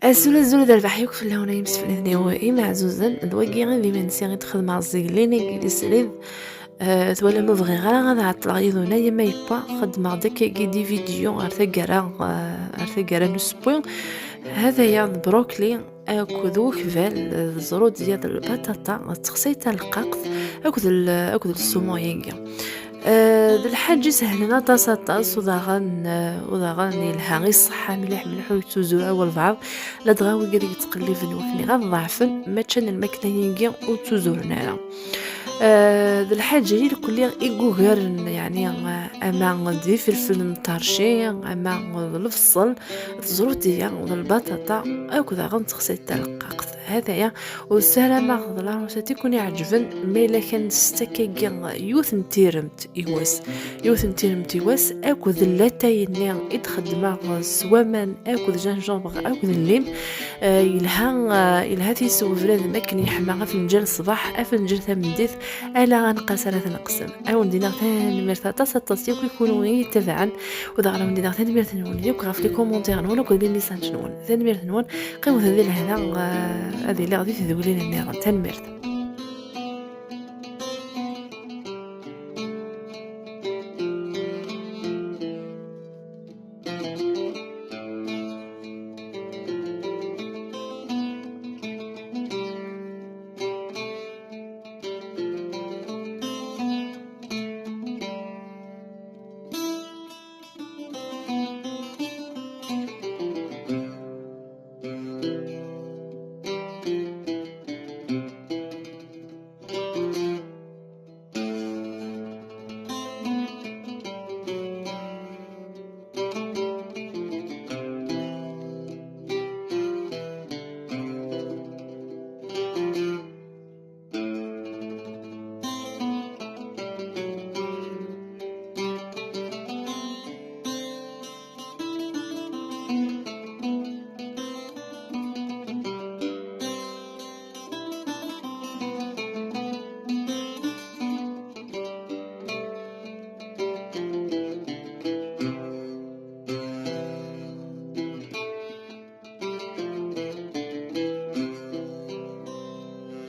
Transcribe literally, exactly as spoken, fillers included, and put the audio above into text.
Azul, azul d rrbeḥ yakk fell-awen ay imsefliden-iw imeɛzuzen. D wagi i d imensi i d-xedmeɣ zik lini deg srid. Eh, twalam, ur bɣiɣ ara ad ɛeṭṭleɣ yid-wen, ay ma yewwa xedmeɣ-d akkagi di vidéo ar taggara, eh, ar taggara n usewwi. Hadaya d brokli akked ukbal, d ẓrudya d lbaṭaṭa d texsayt taleqqaqt akked l-, akked lsumuɣ-agi. Eh, d lḥaǧ isehlen aṭas, aṭas, udaɣen, eh, udaɣen yelha i ṣṣeḥḥa mliḥ, mliḥ, ur yettuzur ara walbeɛḍ, ladɣa wigad i yettqelliben wakken ad ḍeɛfen, ma ččan lmakla-agi ur ttuzuren ara. Eh, d lḥaǧa i lkulli i yugaren, yeɛni, eh, ama d ifelfel n ṭerci, ama d lebṣel, d ẓrudya, d lbaṭaṭa, akk daɣen texsayt taleqqaqt. Hadaya, ur ssarameɣ d laṛusat i ken-iɛeǧben, ma yella kan s takkagi yiwet n tiremt i wass, yiwet n tiremt i wass, akked latay-nni i d-xeddmeɣ s waman, akked gingembre, akked llim. Eh, yelha, eh, yelha-t-is ubrid akken yeḥma afenǧal ṣṣbeḥ, afenǧal tameddit, ala anqas ara t-neqsem. Ad wen-d-iniɣ tanemmirt aṭas, aṭas yakk i kunwi i yi-itabaɛen, u daɣen ad wen-d-iniɣ tanemmirt-nwen yakk ɣef les commentaires-nwen akked les messages-nwen. Tanemmirt-nwen, qqimet di lehna, eh, ad iliɣ di tedwilin nniḍen. Tanemmirt.